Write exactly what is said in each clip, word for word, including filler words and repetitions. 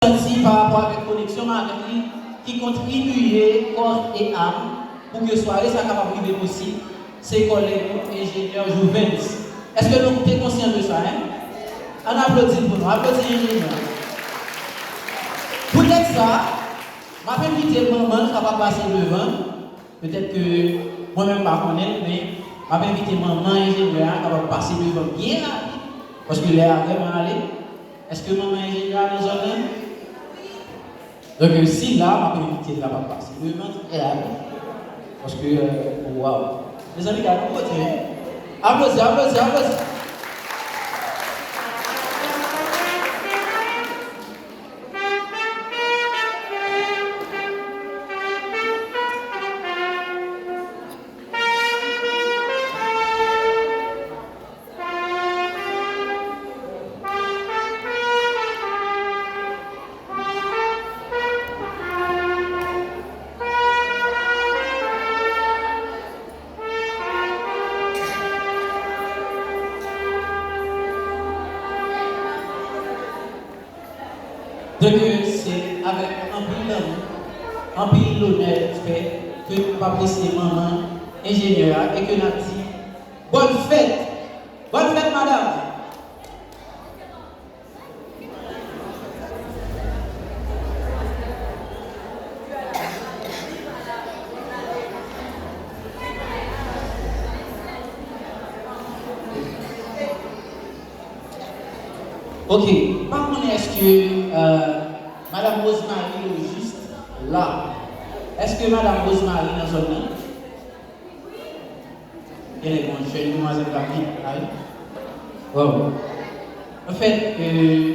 santi pa rapò avèk koneksyon m avèk li ki kontribiye kò e am pou ke sware sa kapab rive posib, se kòlèg nou, enjenyè Jouvens. Èske nou te konsyan de sa, en? Ann aplodi l pou nou. Aplodi enjenyè. Poutèt sa, m ap envite manman l kapab pase devan. Petèt ke mwen menm m pa konnen l, men m ap envite manman enjenyè a kapab pase devan byen rapid, paske lè a vrèman ale. Èske manman enjenyè a nan zòn nan? Donk, si l la, m ap envite l kapab pase devan trè rapid. Paske, euh, waw. Mezanmi, gade yon kote, wi. Aplodi, aplodi, aplodi. Donk, se avèk anpil lanmou, anpil lonè, respè ke nou apresye manman enjenyè a e ke n ap di bòn fèt! Bòn fèt, madanm! Ok, m pa konnen èske, euh, Madam Rosemary Logis la. Èske Madam Rosemary nan zòn nan? Genlè gon jèn demwazèl k ap vin la wi. Waw. Anfèt, euh,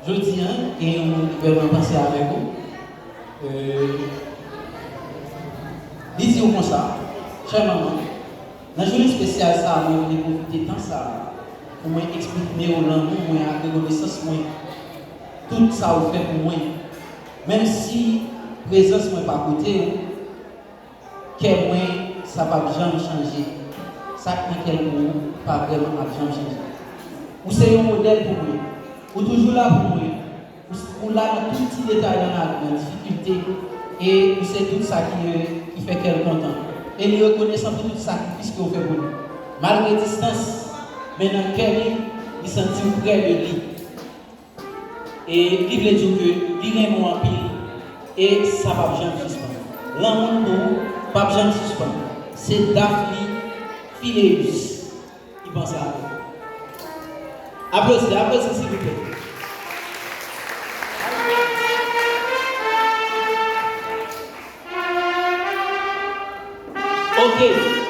jodi a, gen yon moun ki vrèman panse avèk ou. Euh, li di w konsa, chè manman, nan jounen espesyal sa a, mwen vle pwofite tan sa a pou mwen eksprime w lanmou mwen ak rekonesans mwen. Tout sa ou fè pou mwen. Menm si prezans mwen pa kote w, kè mwen, sa p ap janm chanje. Sa k nan kè m pou ou pa vrèman ap janm chanje. Ou se yon modèl pou mwen. Ou toujou la pou mwen. Ou, ou la nan tout ti detay nan lavi, nan difikilte. E ou se tout sa ki, ki fè kè l kontan. E li rekonesan pou tout sakrifis ke w fè pou li. Malgre distans, men nan kè li, li santi w prè de li. E li vle di w ke li renmen w anpil e sa p ap janm sispann. Lanmou l pou ou p ap janm sispann. Se Daphne Phileus ki panse avè w. Aplodi, aplodi, silvouplè. Ok.